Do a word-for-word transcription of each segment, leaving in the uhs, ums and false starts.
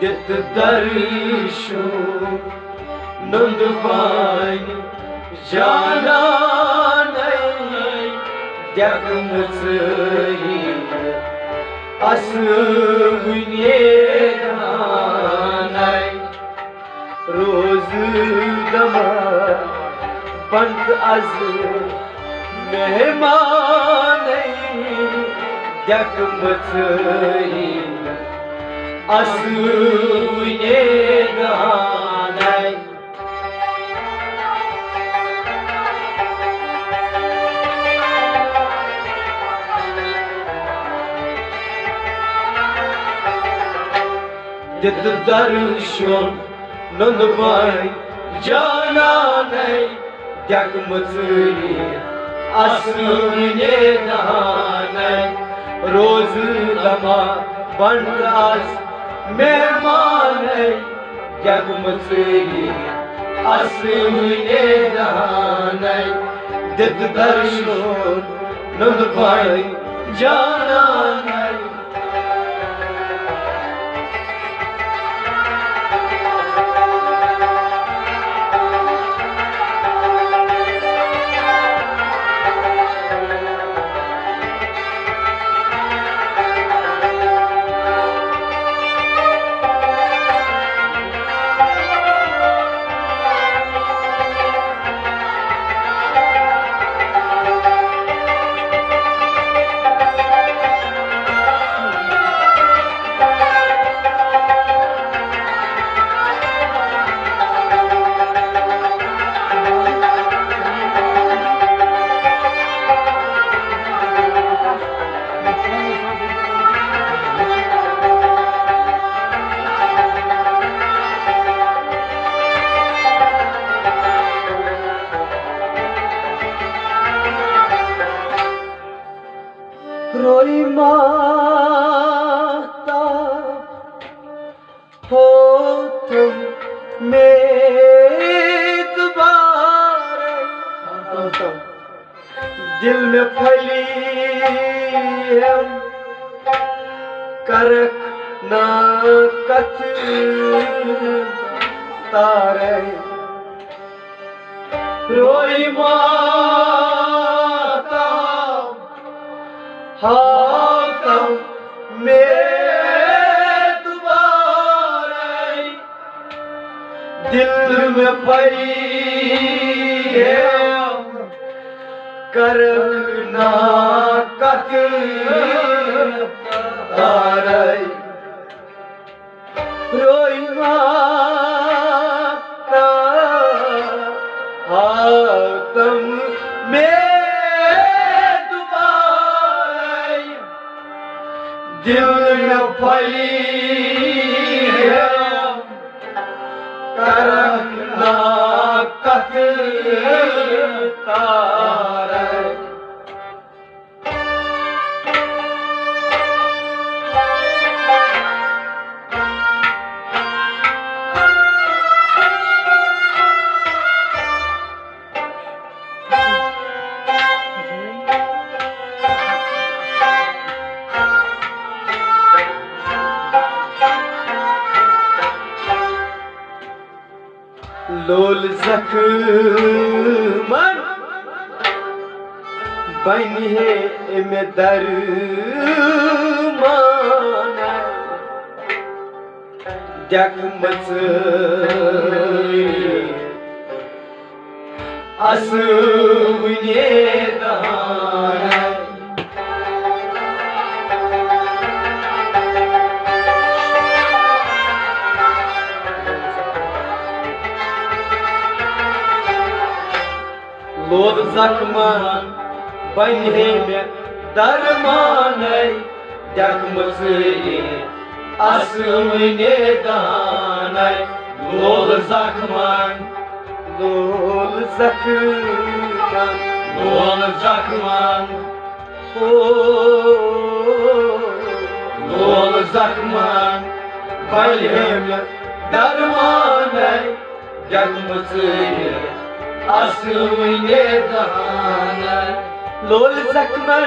دِتھ درشُن نُندٕ بانہِ جانانَے، دٮ۪کمٕژٕے اَسہٕ وُنہِ دانَے۔ روزٕ دما بند از مہمانَے، دٮ۪کمٕژٕے اَسہٕ وُنہِ دانَے۔ دِتھ درشُن نُندٕ بانہِ جانانَے، دٮ۪کمٕژٕے اَسہٕ وُنہِ دانَے۔ روزٕ دما بند از مہمانَے، دٮ۪کمٕژٕے اَسہٕ وُنہِ دانَے۔ دِتھ درشُن نُندٕ بانہِ جانانَے۔ روئی ماتا ہوتم میں دوبارہ، دل میں پھلی ہم کرک نا کت تارے۔ روئی ماتا ہاکم میں دوبارہ، دل میں پئی ہے کرنا قتل تارے۔ روئی ماتا ہاتم میں دوبارہ، دل میں پھلی ہے کرنا قتل تارے۔ لول زخمن بنہِ ہے امہِ درمان، دٮ۪کمٕژ اَسہٕ وُنہِ دہان۔ لول زخمن بنہِ ہے مےٚ درمانَے، دٮ۪کمٕژٕے اَسہٕ وُنہِ دہانَے۔ لول زخمن، لول زخمن، لول زخمن، او، لول زخمن بنہِ ہے مےٚ درمانَے، دٮ۪کمٕژٕے اَسہٕ وُنہِ دہانَے۔ لول زخمن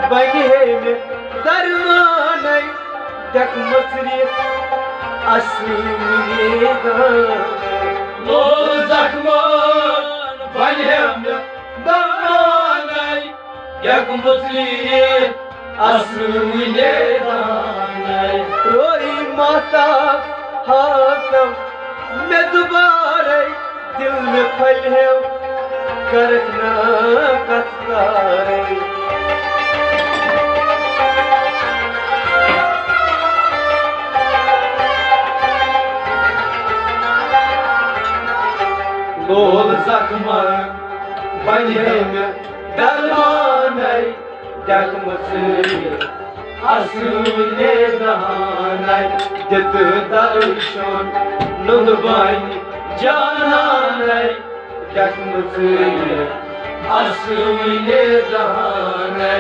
بنہِ ہے مےٚ درمانَے، دٮ۪کمٕژٕے اصل میدان۔ لول زخمان بنیمہ دانائی، ڈیکمژ ریت اصل میدانائی۔ روئی ماہتاب ہاتم مے دوبارے، دل مے پھلہِ ہیو کرکھ نا کتھ کارے۔ لول زخمن بنیمہ درمانے، ڈیکمژ اصل دہانے، دِتھ درشن نُنٛد بنہِ جانانے، ڈیکمژ اصل دہانے،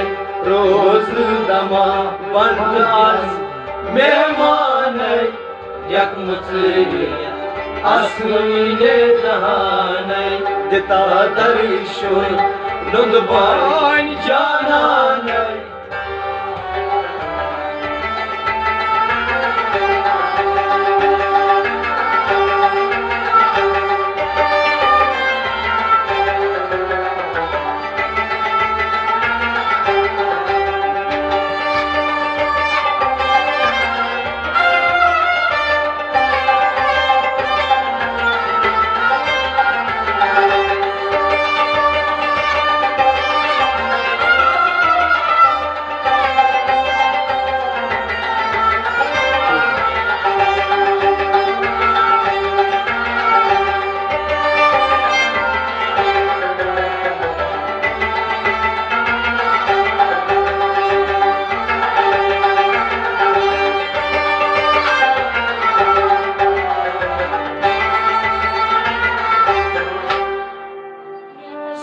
روز دما بند از مہمانے۔ ڈیکمژ اصل دہانے، دِتھ درشن نُنٛد بنہِ جانانے۔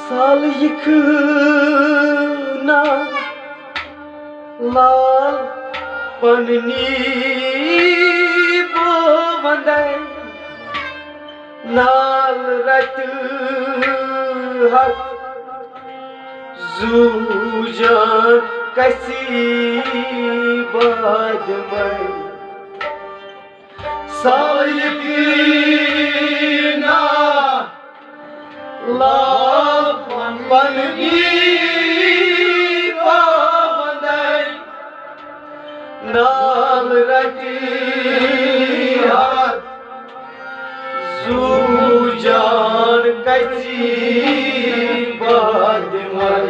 سال یِکھ نا لال پننی بو وندے، نال رٹ حق زو جان کسی باد میں۔ سال یِکھ نا لال پننی پاوندے، نال رٹی ہاتھ زو جان کچی باد مر۔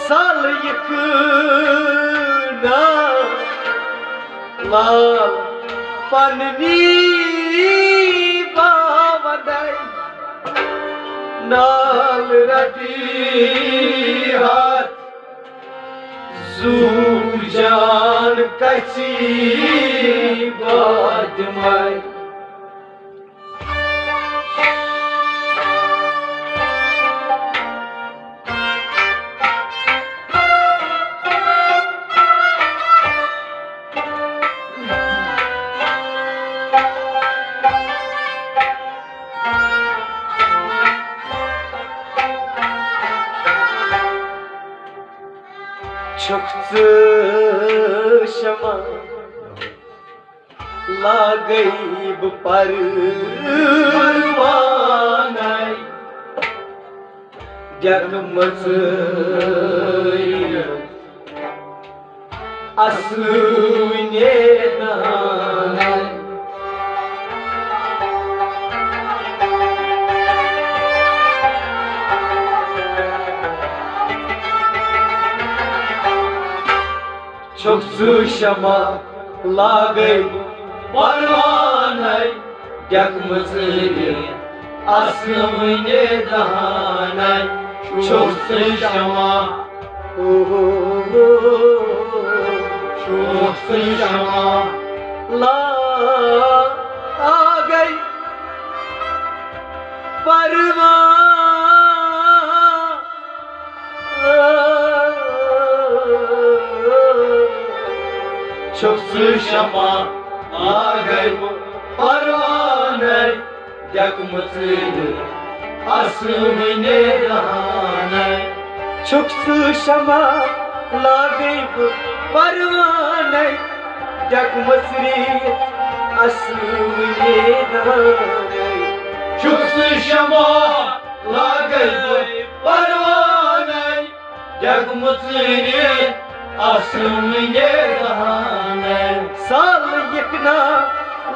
سال یِکھ نا لال پننی پاوندے، نال رٹی ہاتھ زو جان کچی باد مر۔ چھُکھ ژٕ شمع لاگے بہٕ پروانَے، ڈٮ۪کہٕ مٔژھٕے اَسوٕنے دانَے۔ چھُکھ ژٕ شمع لاگے پروانَے، ڈٮ۪کہٕ مٔژھٕے اَسوٕنے دانَے۔ چھُکھ ژٕ شمع، چھُکھ ژٕ شمع لاگے پروانَے۔ چھُکھ ژٕ شمع لاگے پروانَے، ڈٮ۪کہٕ مٔژھٕے اَسوٕنے دانَے۔ چھُکھ ژٕ شمع لاگے بہٕ پروانَے، ڈٮ۪کہٕ مٔژھٕے ڈٮ۪کہٕ مٕژرِ آسہٕ وٕنہِ دہانَے۔ سال یِکنا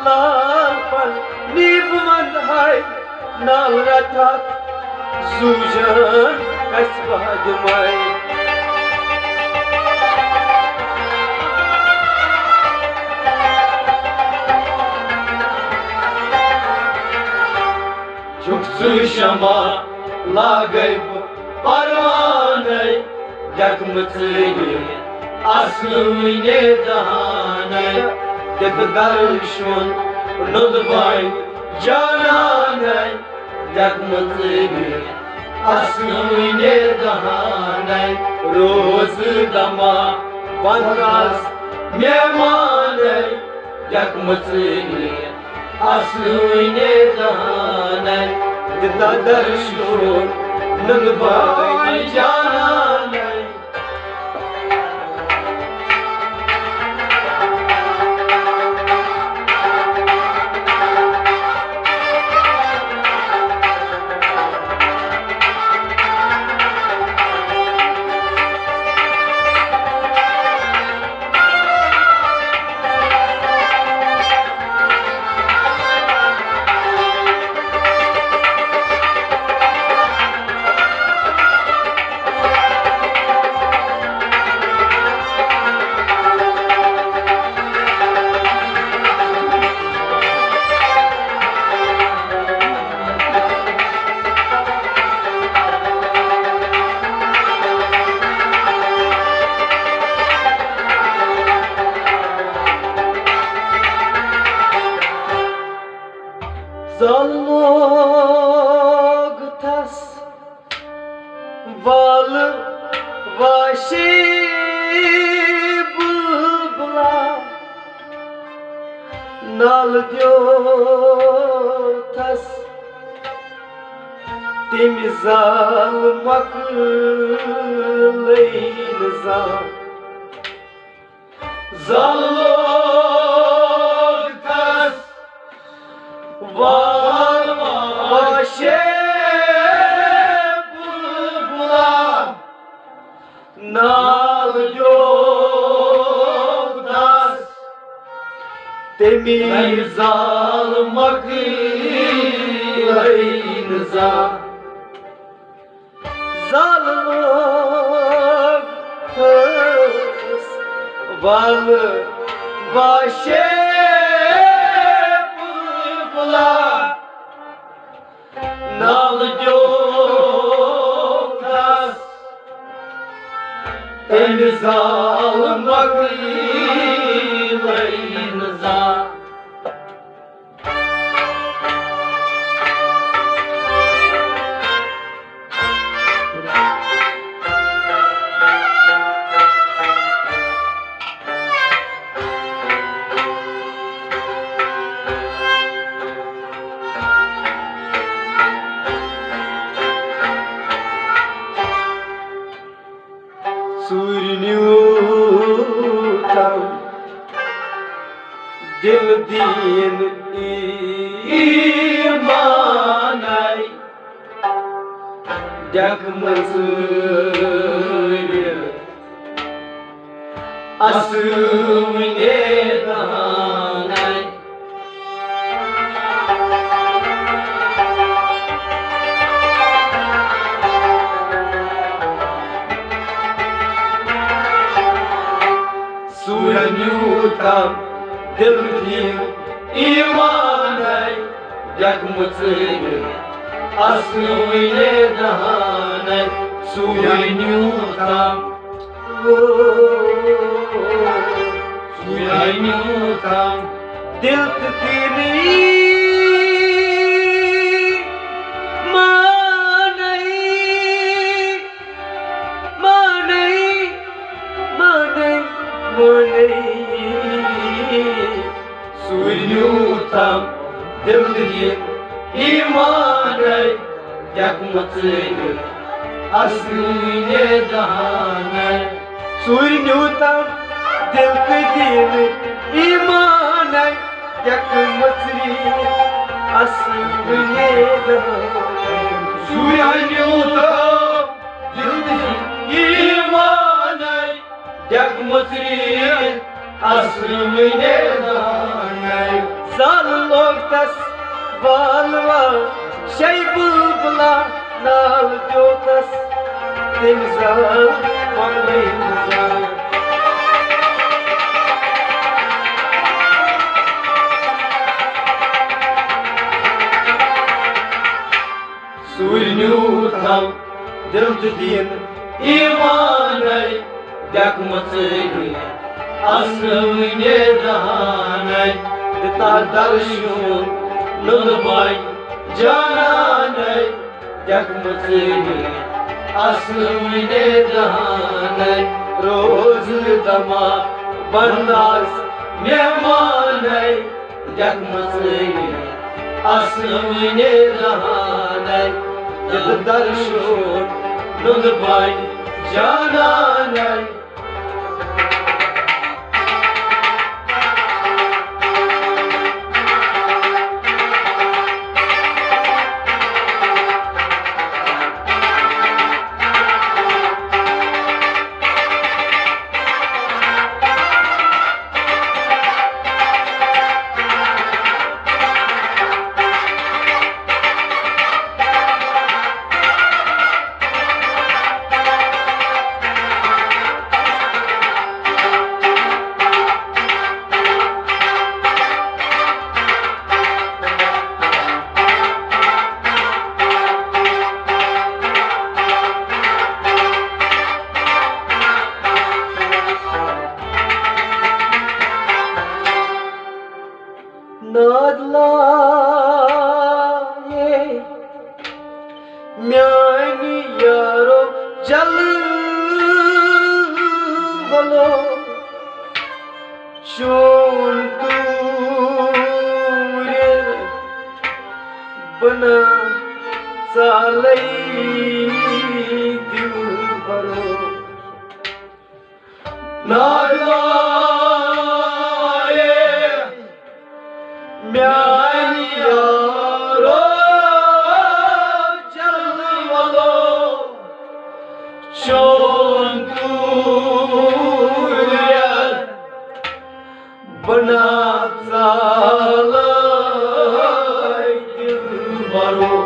لال پن نیٖب وندہاے، نال رٹھ اکھ زوٗجان کژھِ وادِ ماے۔ چھُکھ ژٕ شمع لاگے بہٕ پروانَے، ڈٮ۪کہٕ مٕژرِ آسہٕ وٕنہِ دہانَے۔ دِتہٕ درشُن نُنٛدٕ بانہِ جانانَے، ڈٮ۪کہٕ مٕژرِ آسہٕ وٕنہِ دہانَے۔ روزٕ دما بنگاس مہمانَے، ڈٮ۪کہٕ مٕژرِ آسہٕ وٕنہِ دہانَے۔ دِتہٕ درشُن نُنٛدٕ بانہِ جانانَے۔ زال لوگ تھس وال واشی بلبلا، نال دیو تھس تیٚمہِ زال مۄکلٲے نہٕ زانٛہہ۔ زال لوگ تھس وال واشے بلبلا، نال دیوتاس تمی زال مکلین زا۔ زال لوگ تھس ول واشے بلبلا، نال دیوتاس تمہِ زال مکلین زا۔ ژوٗرِ نیوٗتم دِل دیٖن ایٖمانَے، ڈٮ۪کہٕ مٔژوٗرِ اَسہٕ وُنے دانَے۔ سورہ نیوٗتم دِل دیٖن ایٖمانَے، ڈٮ۪کہٕ مٔژوٗرِ اَسہٕ وُنے دانَے۔ سورہ نیوٗتم سورہ نیوٗتم دِل تہٕ دیٖن ایٖمانَے، مانَے، مانَے، مانَے۔ سورہ نیوٗتم دِل دیٖن ایٖمانَے، ڈٮ۪کہٕ مٔژوٗرِ اَسہٕ وُنے دانَے۔ سورہ نیوٗتم دِل تہٕ دیٖن ایٖمانَے، ڈٮ۪کہٕ مٔژوٗرِ اَسہٕ وُنے دانَے۔ سورہ نیوٗتم دِل تہٕ دیٖن یک مژری اصل منے دانائی۔ زال لوگ تس بالوا شے بلبلا نال دیو تس تم زال پانے زال۔ سوٗرۍ نیوٗر تھل دِل تہٕ دیٖن ایٖمانَے، دٮ۪کھ مٕژٕرۍ اَسہٕ وٕنے دَہانَے۔ دِتا درشُن نُنہٕ بَنہِ جانانَے، دٮ۪کھ مٕژٕرۍ اَسہٕ وٕنے دَہانَے۔ روزٕ دَما بَنٛداس مہمانَے، دٮ۪کھ مٕژٕرۍ اَسہٕ وٕنے دَہانَے۔ دِل درشُن نُنہٕ بَنہِ جانانَے۔ نادلایے میانہِ یارو جل ولو، چون دوٗرِ بنا ژالے دِل برو۔ نادلایے میانہِ یارو جل ولو، چون دوٗرِ بنا ژالے دِل برو۔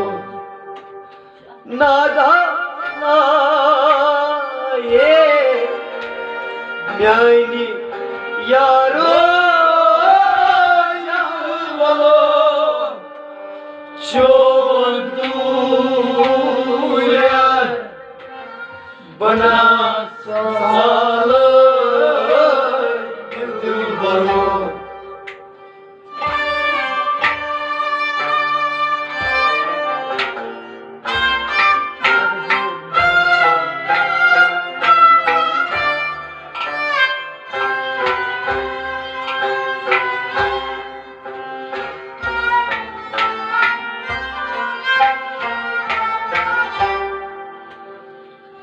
نادلایے میانہِ یارو جل ولو، چون دوٗرِ بنا ژالے دِل برو۔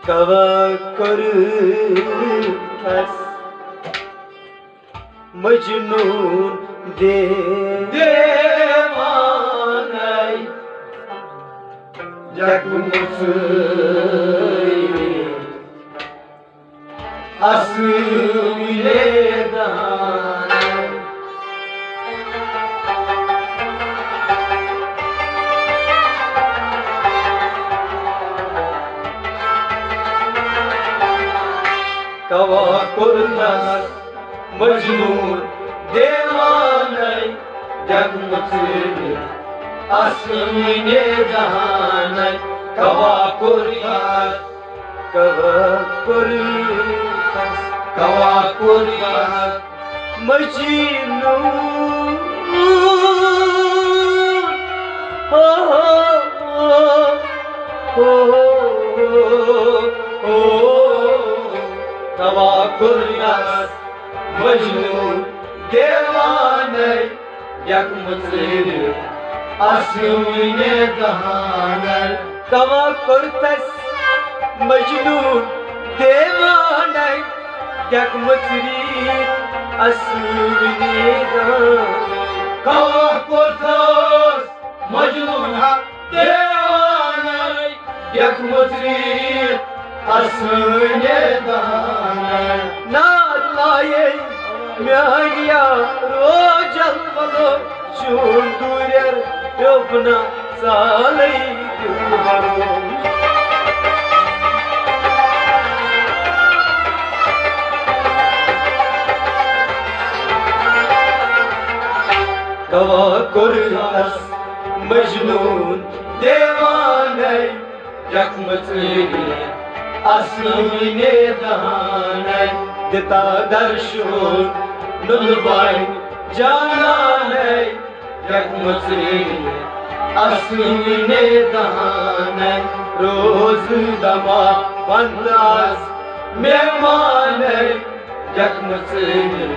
کوا کوٚرتھس مجنون دے دیوانَے، جگمژٕے اصلی دانَے۔ کوا کوٚرنس مجنون دیوانَے، جگمژٕے اصلی دانَے۔ کوا کوٚرنس، کوا کوٚرنس، کوا کوٚرنس مجنون۔ ہو، ہو، ہو، ہو، ہو۔ کوا کوٚرنس مجنون دیوانَے، جگمژٕے اصلی دانَے۔ کوا کوٚرتھس مجنون دیوانَے، جگمژٕے اصلی دانَے۔ کوا کوٚرتھس مجنون ہا دیوانَے، جگمژٕے اصلی دانَے۔ نا میانیا روجل ولو چون دوریر یوبنا سالے دلبرو۔ کوا کوٚرنس مجنون دیوانَے، یکھ مژٕرِ اصلٕے دہانَے، دِتا درشُن نُنہٕ بانہِ جانانَے، یکھ مژٕرِ اصلٕے دہانَے، روزٕ دما بنٛد آز مہمانَے۔ یکھ مژٕرِ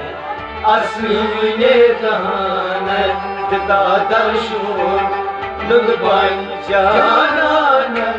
اصلٕے دہانَے، دِتا درشُن نُنہٕ بانہِ جانانَے۔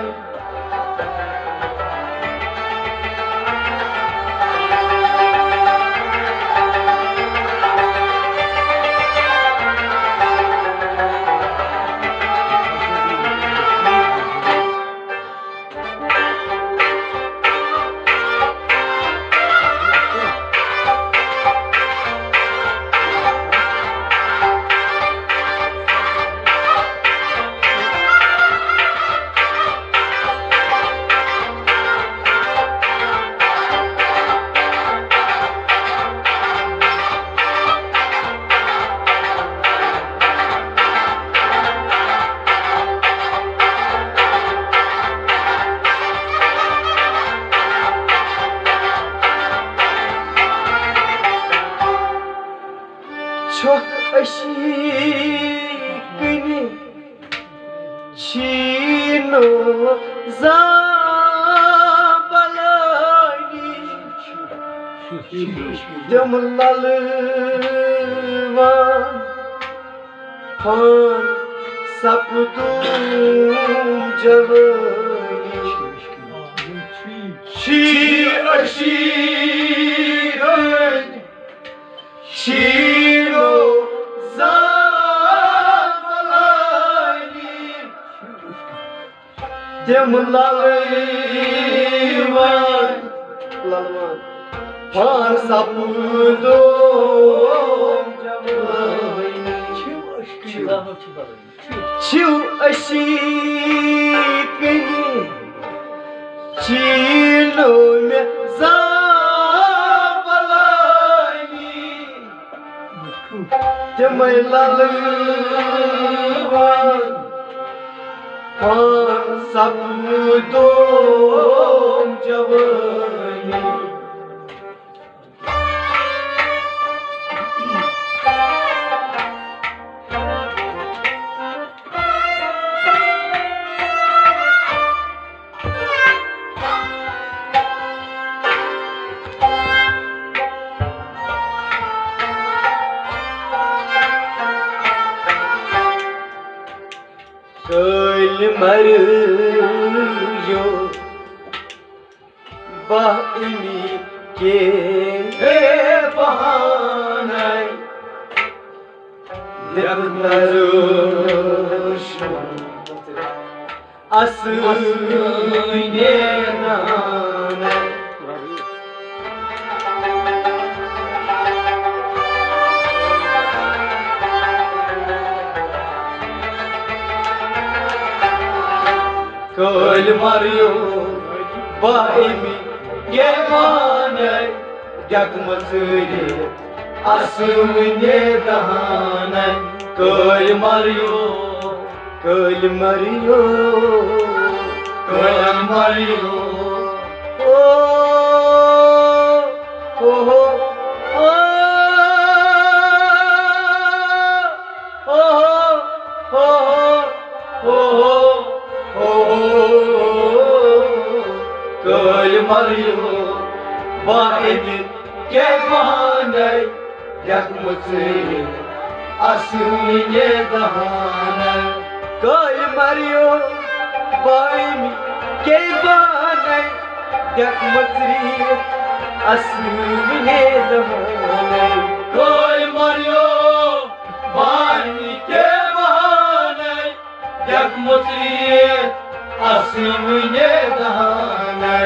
چھۄکھ اشی کنی چھینو زان بلانی، تم للوان پان سپدوم جوانی۔ چھی اشی گنج چھینو زان بلانی، تم للوان، للوان پان سپدوم جوانی۔ چھِو اشی کنی چھینو مے زان بلانی، تمے للوان پان سپدوم جوانی۔ کٲلۍ مریو بہٕ اَمی کے بہانَے۔ دِتہٕ درشُن اصلٕے دہانَے۔ کٲلۍ مریو بہٕ اَمی کے بہانَے، ڈٮ۪کہٕ مژٕرِ اصلٕے دہانَے۔ کٲلۍ مریو، کٲلۍ مریو، کٲلۍ مریو۔ او، او، او، او۔ اوہو، اوہو، اوہو۔ کٲلۍ مریو بہٕ اَمی کے بہانَے، ڈٮ۪کہٕ مژٕرِ اصلٕے دہانَے۔ کٲلۍ مریو بہٕ اَمی کے بہانَے، ڈٮ۪کہٕ مژٕرِ اصلٕے دہانَے۔ کٲلۍ مریو بہٕ اَمی کے بہانَے، ڈٮ۪کہٕ مژٕرِ اصلٕے دہانَے۔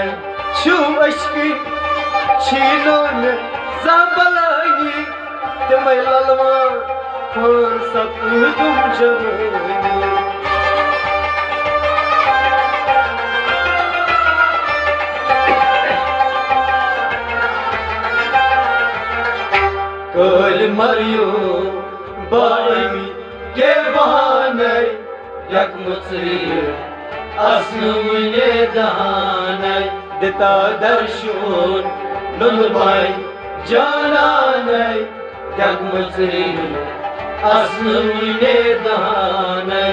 چھِو اشی کنی چھینو مے زانٛہہ بلٲنی تِمے للوان پانٛژھ ستھ وُہُم جوٲنی۔ کٲلۍ مریو بائمی کے بہانے، ڈیکمٕژٕے اَسنہٕ وُنے دہانے۔ دِتا درشُن نُنہٕ بانہِ جانانے، ڈیکمٕژٕے اَسنہٕ وُنے دہانے۔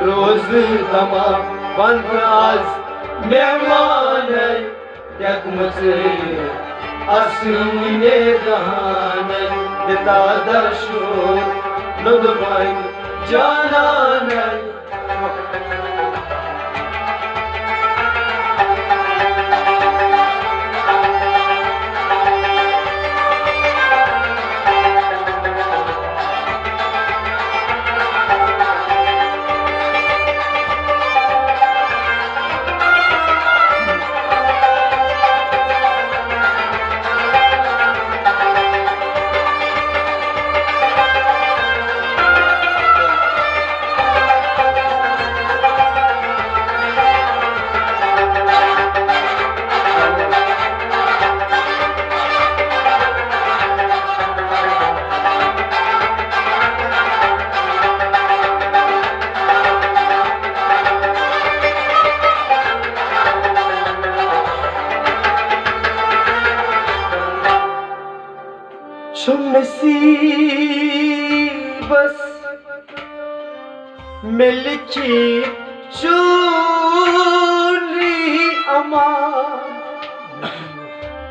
روزٕ دما ونتہٕ از مہمانے، ڈیکمٕژٕے اَسنہٕ وُنے دہانے۔ دِتا درشُن نُنہٕ بانہِ جانانے۔ چھُم نصیٖبس مےٚ لیکھِتھ چونُے امان،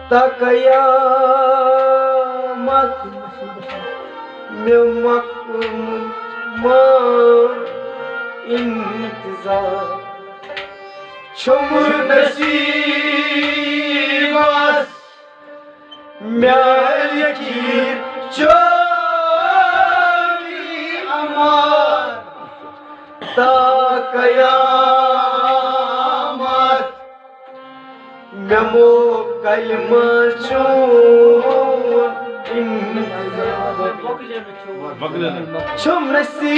تا قیامت مےٚ مۄکلہِ ما انتظار۔ چھُم نصیٖبس مےٚ لیکھِتھ چونُے امان، تا قیامت مےٚ مۄکلہِ ما چون انتظار۔ چھُم نصیٖبس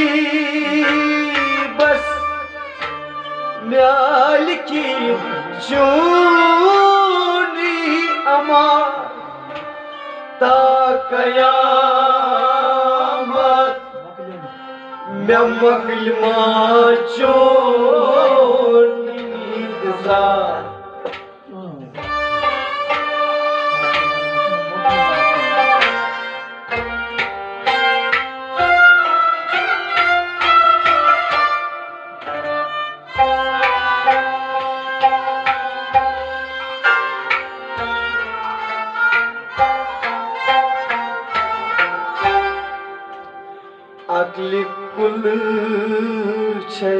مےٚ لیکھِتھ چونُے امان، تا قیامت مےٚ مۄکلہِ ما چون انتظار۔ عقلہِ کُل چھے،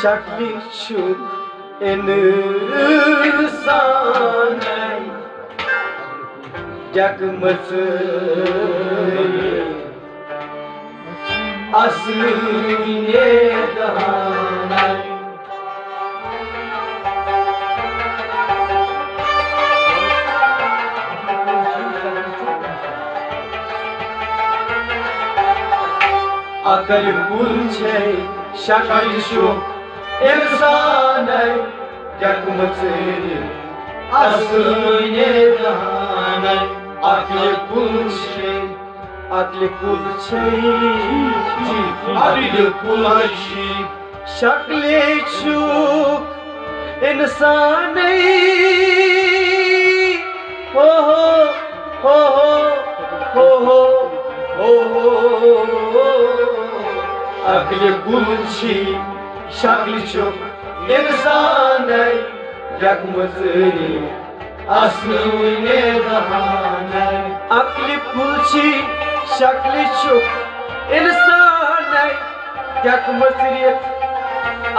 شکلہِ چھُ انسانَے ڈیکمٕژ اصلی دہانَے۔ عقل کُل چھے، شکل چھُ انسانَے ڈیکمٕژ اصلی دہانَے۔ عقل کُل چھے، عقلہِ کُل چھے، عقلہِ کُل چھے، شکلہِ چھُکھ انسانٕے۔ ہو ہو، ہو ہو، ہو ہو، ہو ہو۔ عقلہِ کُل چھے، شکلہِ چھُکھ انسانٕے ڈیکمٕژ اصلی دہانَے۔ عقلہِ کُل چھے، شکلہِ چھُکھ انسانَے ڈیکمٕژ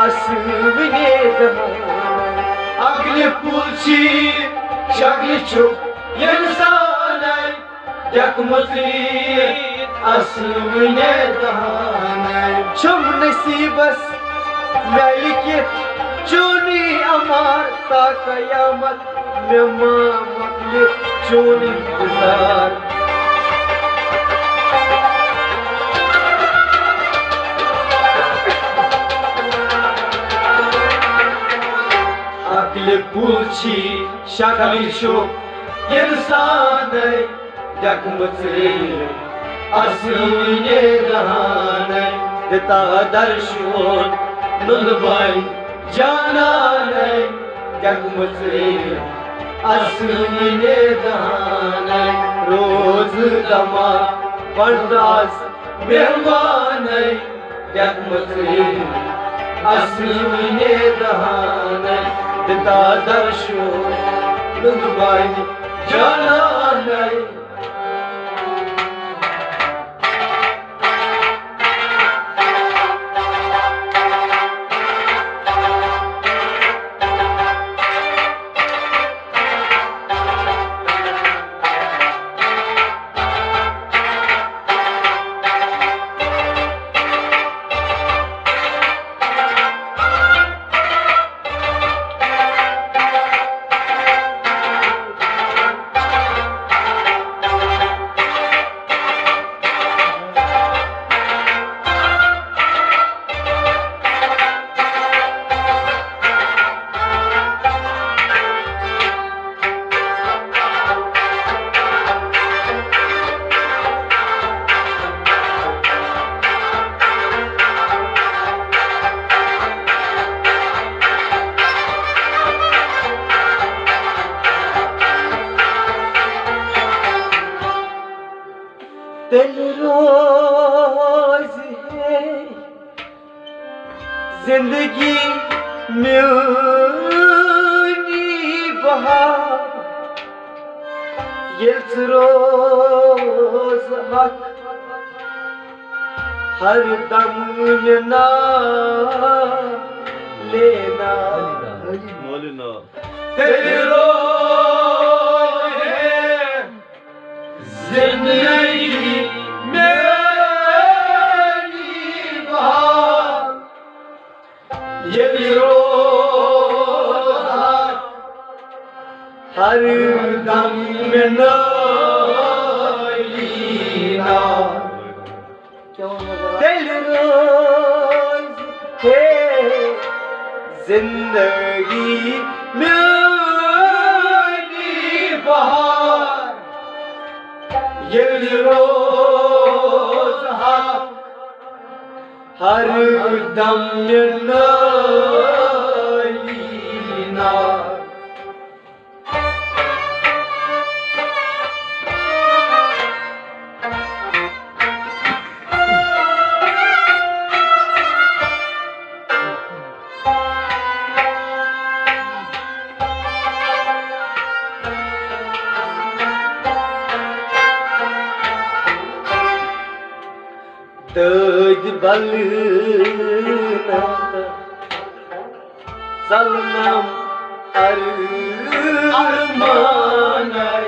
اصلی دہانَے۔ عقلہِ کُل چھے، شکلہِ چھُکھ انسانَے ڈیکمٕژ اصلی دہانَے۔ چھُم نصیٖبس مےٚ لیکھِتھ چونُے امان، تا قیامت مےٚ ما مۄکلہِ چون انتظار۔ عقل پوچھی شکل شو انسان، ڈیکمٕژ اصل نگہبان، دِتا درشون نُنہٕ بانہِ جانان، ڈیکمٕژ اصل نگہبان، روز دما پنڈاس مہمان، ڈیکمٕژ اصل نگہبان، دِتا درشون نُنہٕ بانہِ جانان۔ تیٚلہِ روزِ ہے زندگی میٲنی بہار، ییٚلہِ ژٕ روز حق ہر دم مےٚ نالے نال۔ تیٚلہِ روزِ ہے زندگی میٲنی بہار، ییٚلہِ روزٕ ہر دم مےٚ نٲلی نار۔ تیٚلہِ روزِ ہے زندگی میٲنی بہار، ییٚلہِ روزٕ ہر ہر دم مےٚ نٲلی نار۔ دٲدۍ بلہٕ نم تہٕ ژلنم ار-، ارمانَے۔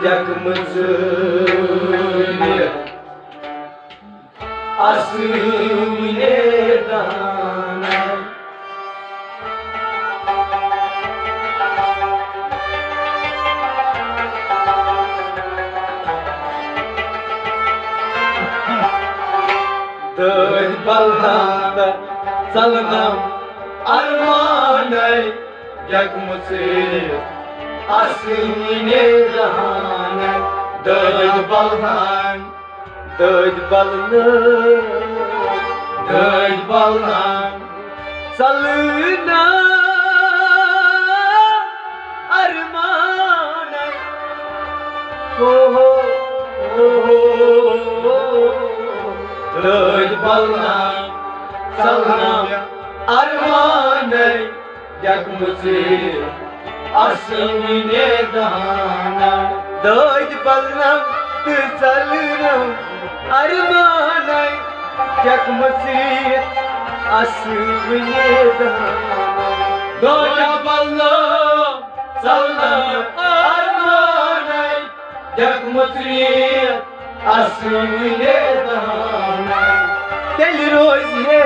جگمٕژ اصل نگہبانَے۔ دٲدۍ بلہٕ نم تہٕ ژلنم ارمانَے، جگمٕژ اصل نگہبانَے۔ دٲدۍ بلہٕ نم دٲدۍ بلہٕ نم، دٲدۍ بلہٕ نم، ژلنم ارمانَے۔ ہو ہو، ہو ہو، دٲدۍ بلہٕ نم، ژلنم ارمانَے۔ جگمٕژ اصل نگہبانَے۔ دٲدۍ بلہٕ نم تہٕ ژلنم ارمانَے۔ جگمٕژ اصل نگہبانَے۔ دٲدۍ بلہٕ نم ژلنم ارمانَے۔ جگمٕژ اصل نگہبانَے۔ تیٚلہِ روزِ ہے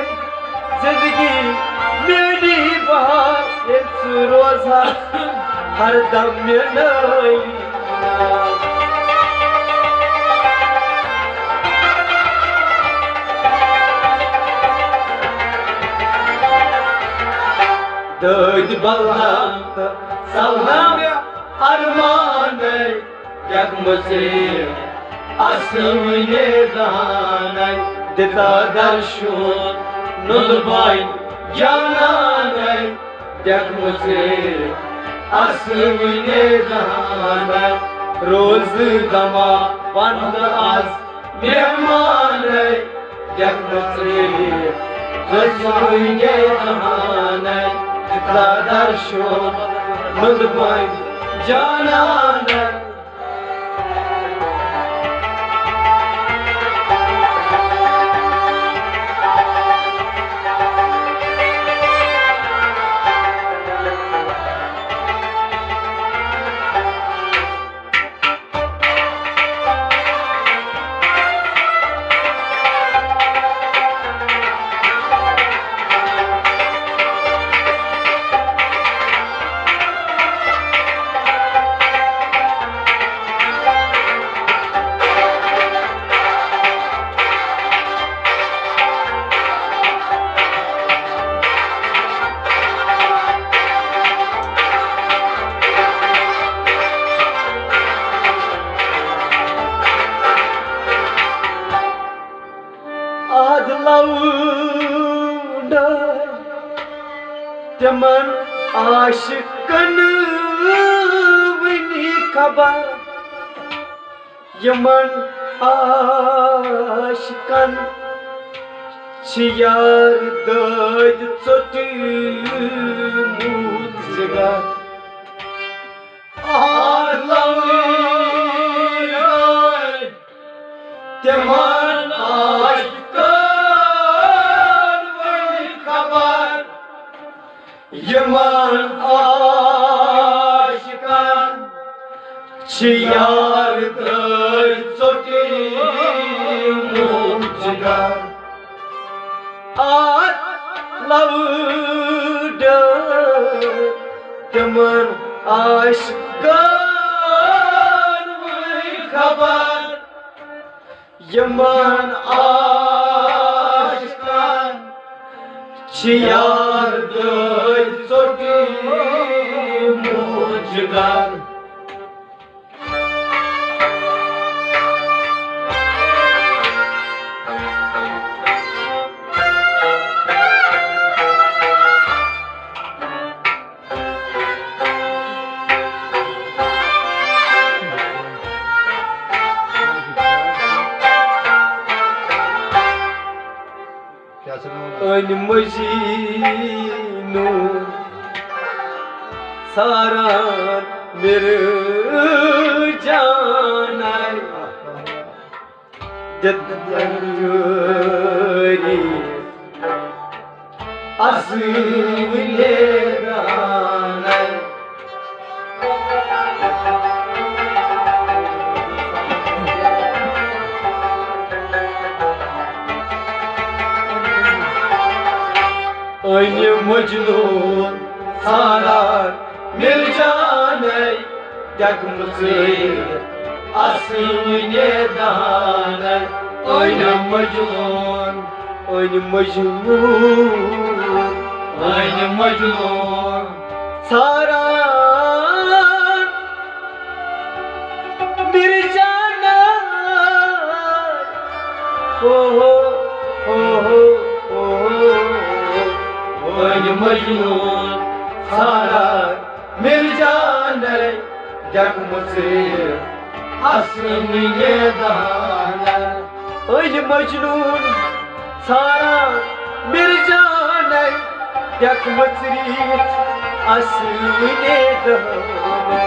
زندگی میٲنی بہار، ییٚلہِ ژٕ روزٕ ہا ہردم مےٚ نٲوی۔ دٲدۍ بلہم تہٕ سلہم ارمانَے، یَتھ مُژرِ اَسہٕ وُنے دہانَے، دِتا درشُن نُنہٕ بانہِ جانانَے۔ دٮ۪کھ مُژرِ اَسہٕ وُنے دہانَے، روزٕ دما وَندٕ آز مہمانَے۔ دٮ۪کھ مُژرِ اَسہٕ وُنے دہانَے، دِتا درشُن نُنہٕ بانہِ جانانَے۔ آد لوڈ تِمن عاشقن وٕنی خبر، یِمن عاشقن چھِ یار دٲدۍ ژوٚٹمُت جگر۔ آد لوڈ تِمن عاشقن وٕنی خبر، یِمن عاشقن چھِ یار دٲدۍ ژوٚٹمُت جگر۔ آد لوڈ تِمن عاشقن وٕنی خبر، یِمن عاشقن چھِ یار دٲدۍ ژوٚٹمُت جگر۔ أنۍ مجنون ژھاران مِرٕ جانَے۔ دِتن یٲری اَسہٕ وُنے دہانَے۔ أنۍ مجنون ژھاران مِرٕ جانَے، دٮ۪کھ مُژرِ اَسہٕ وُنے دہانَے۔ أنۍ مجنون، أنۍ مجنون، أنۍ مجنون ژھاران مِرٕ جانَے۔ ہو ہو، ہو ہو، ہو ہو، أنۍ مجنون ژھاران مِرٕ جانَے، دٮ۪کھ مُژرِ اَسہٕ وُنے دہانَے۔ أنۍ مجنون ژھاران مِرٕ جانَے، دٮ۪کھ مُژرِ اَسہٕ وُنے دہانَے۔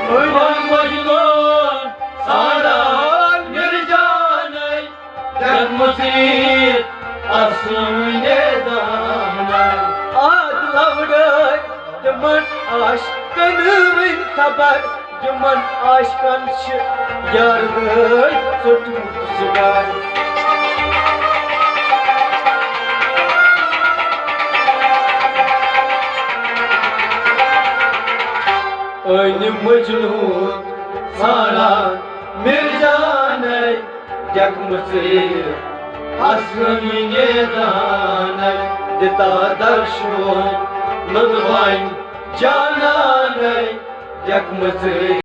أنۍ مجنون ژھاران مِرٕ جانَے، دٮ۪کھ مُژرِ اَسہٕ وُنے دہانَے۔ آد لوڈٲے تِمن عاشقن وٕنۍ خبر، یِمن عاشقن چھِ یار دٲدۍ ژوٚٹمُت جگر۔ أنۍ مجنون ژھانڈان مِرجانَے، ڈٮ۪کمٕژٕے اصلٕے نیدانَے، دِتا درشُن نُنوَنۍ جانانَے، ڈٮ۪کمٕژٕے